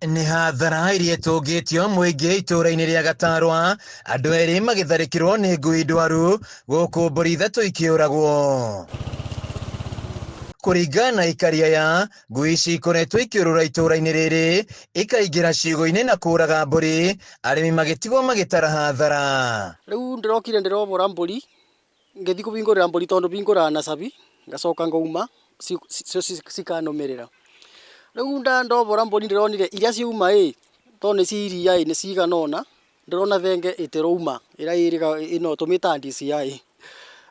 Nĩ hathara iria ĩtũngĩtio mũingĩ itũũra-inĩ rĩa Gatarwa, andũ erĩ magĩtharĩkĩrwo nĩ ngui ndwaru, gũkũ mbũri ithatũ ikĩũragwo. Kũringana na aikari aya, ngui ici ikoretwo ikĩũrũra itũũra-inĩ rĩrĩ, ikaingĩra ciugũ-inĩ na kũraga mbũri, arĩmi magĩtigwo magĩtara hathara. Rĩu ndĩrokire ndĩrobora mbũri, ngĩthiĩ kũbingũrĩra mbũri tondũ bingũraga na cabi, ngacoka ngauma cikanũmĩrĩra. Rĩu ndobora mbũri ndĩronire iria ciauma ĩ, tondũ nĩ cia iria ĩ, nĩ cigana ũna, ndĩrona thenge ĩtĩrauma ĩrĩa ĩrĩga ĩno tũmĩtaga DCI.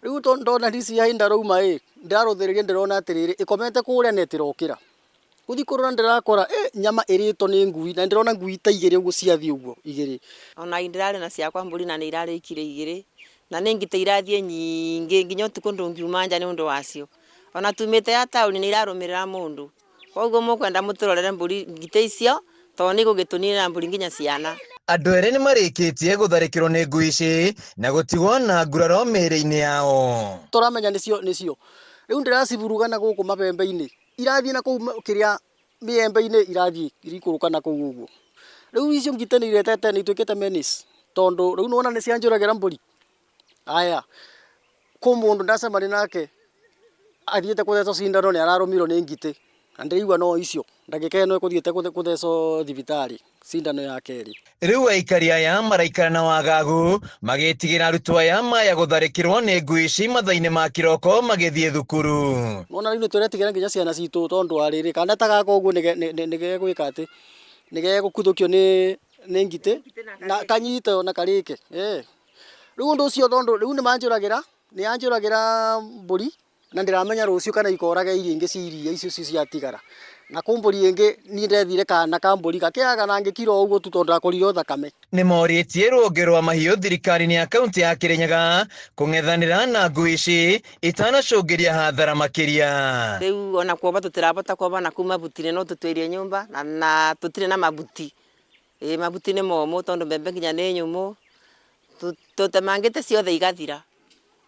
Rĩu ndona DCI ndarauma ĩ, ndarũthĩrĩria ndĩrona atĩrĩrĩ, ĩkomete kũrĩa na ĩtĩrokĩra. Gũthiĩ kũrora ndĩrakora ĩ, nyama ĩrĩtwo nĩ ngui na ndĩrona ngui ta igĩrĩ ũguo ciathiĩ ũguo igĩrĩ. Ona ndĩrarĩ na ciakwa mbũri na nĩ irarĩkire igĩrĩ, na nĩ ngitĩ irathiĩ nyingĩ nginya ũtukũ ndũngiuma nja nĩ ũndũ wacio. Ona tumĩte ya taũni nĩ irarũmĩrĩra mũndũ. Koguo mũkwenda mũtũrorere mbũri ngitĩ icio tondũ nĩ igũgĩtũninĩra mbũri nginya ciana. Andũ erĩ nĩ marĩkĩtie gũtharĩkĩrwo nĩ ngui ici na gũtigwo na nguraro mĩĩrĩ-inĩ yao. Tũramenya nĩcio nĩcio. Rĩu ndĩraciburuga na gũkũ mabembe-inĩ, irathiĩ na kũu kĩrĩa mĩembe-inĩ irathiĩ irikũrũka na kũu ũguo. Rĩu icio ngitĩ nĩ iretete nĩ ituĩkĩte menace tondũ rĩu nĩ wona nĩ cianjũragĩra mbũri. Aya, kwĩ mũndũ ndacemania nake athiĩte kũthecwo cindano nĩ ararũmirwo nĩ ngitĩ, na ndĩraigua no icio, ndagĩka ĩno ĩkũthiĩte kũthecwo thibitarĩ cindano ya kerĩ. Rĩu aikari aya maraikara na wagagu magĩtigĩra arutwo aya maya gũtharĩkĩrwo nĩ ngui ici mathaa-inĩ ma kĩroko magĩthiĩ thukuru. Nĩwona rĩu nĩ tũretigĩra nginya ciana citũ tondũ wa rĩrĩ, kana ta gaka ũguo nĩ gegwĩka atĩ, nĩ gegũkuthũkio nĩ ngitĩ na kanyite ona karĩke. Rĩu ũndũ ũcio tondũ rĩu nĩ manjũragĩra, nĩ anjũragĩra mbũri na ndĩramenya rũciũ kana ikoraga iria ingĩ cia iria icio ciatigara. Na kwĩ mbũri ĩngĩ niĩ ndethire kana ka mbũri gakĩaga na ngĩkira o ũguo tu tondũ ndakorire o thakame. Nĩ morĩtie rũhonge rwa mahiũ thirikari-inĩ ya kaunti ya Kĩrĩnyaga kũng'ethanĩra na ngui ici itanacũngĩria hathara makĩria. Rĩu ona kuoba tũtirabota kuoba na kuu mabuti-inĩ no tũtwĩrie nyũmba na tũtirĩ na mabuti. Ĩĩ mabuti nĩ momũ tondũ mbembe nginya nĩ nyũmũ, tũtemangĩte ciothe igathira.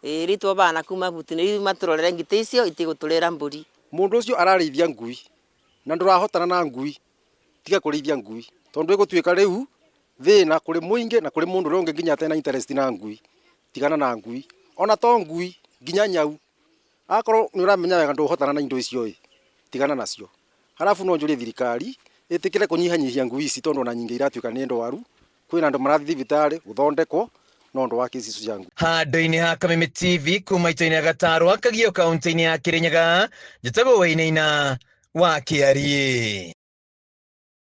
Ĩĩ rĩu twobaga na kuu mabuti-inĩ, rĩu matũrorere ngitĩ icio itigũtũrĩra mbũri. Mũndũ ũcio ararĩithia ngui na ndũrahotana na ngui, tiga kũrĩithia ngui tondũ ĩgũtuĩka rĩu thĩna kũrĩ mũingĩ na kũrĩ mũndũ ũrĩa ũngĩ nginya atarĩ na interest na ngui. Tigana na ngui. Ona to ngui, nginya nyau. Akorwo nĩ ũramenya wega ndũhotana na indo icio ĩ, tigana nacio. Arabu no njũrie thirikari ĩtĩkĩre kũnyihanyihia ngui ici tondũ ona nyingĩ iratuĩka nĩ ndwaru, kwĩna andũ marathiĩ thibitarĩ gũthondekwo no ũndũ wa kesi icio cia ngui. Handũ-inĩ ha Kameme TV kuma itũra-inĩ rĩa Gatarwa, Kagio, kaunti-inĩ ya Kĩrĩnyaga, njĩtagwo Wainaina wa Kĩariĩ.